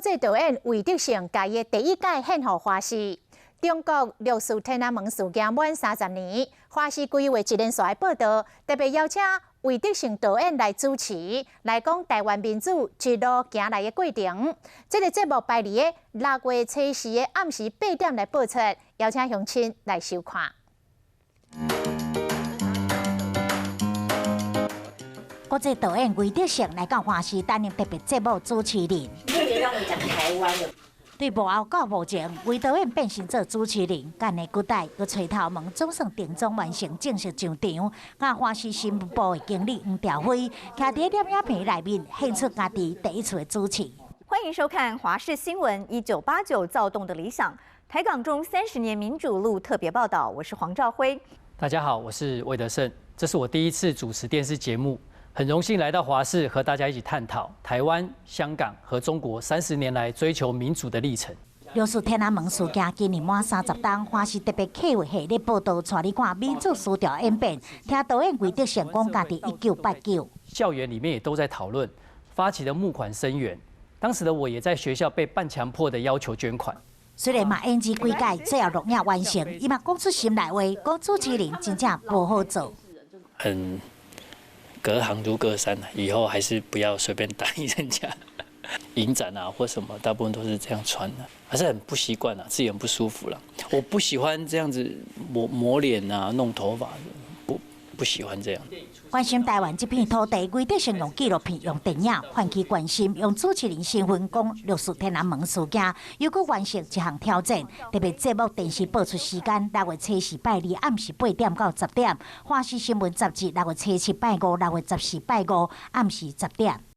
際導演魏德聖共伊第一擺獻予華視。中國六四天安門事件滿30年，華視規劃一連串報道，特別邀請魏德聖導演來主持，來講台灣民主一路行來的過程。這個節目排佇6月初四的暗時8點來播出，邀請鄉親來收看。國際導演魏德聖來到華視擔任特別節目主持人。特別讓我講台灣的。對幕後到幕前，魏導演變身做主持人，幹的骨力，閣揣頭毛，總算定妝完成，正式上場。佮華視新聞部的經理黃兆輝，徛佇攝影棚內面，獻出家己第一次的主持。歡迎收看華視新聞1989躁動的理想，台港中30年民主路特別報道。我是黃兆輝。大家好，我是魏德聖，這是我第一次主持電視節目。很榮幸來到華視，和大家一起探討台灣、香港和中國30年來追求民主的歷程。六四天安門事件今年滿30冬，華視特別策劃系列報道，帶你看民主思潮演變。聽導演魏德聖講，家己1989。校園裡面也都在討論發起的募款聲援。當時的我也在學校被半強迫的要求捐款。雖然嘛演這幾屆，最後錄影完成，伊嘛講出心內話，講主持人真正無好做。很。隔行如隔山，以後還是不要隨便答應人家影展啊或什麼，大部分都是這樣穿的，還是很不習慣啊，自己很不舒服了。我不喜歡這樣子抹抹臉啊，弄頭髮，不喜歡這樣。關心台灣這片土地，魏德聖用紀錄片、用電影喚起關心，用主持人身份講六四天安門事件，又閣完成一項挑戰。特別節目電視播出時間6月初四拜二暗時8點到10點，華視新聞雜誌6月初七拜五、6月14拜五暗時10點。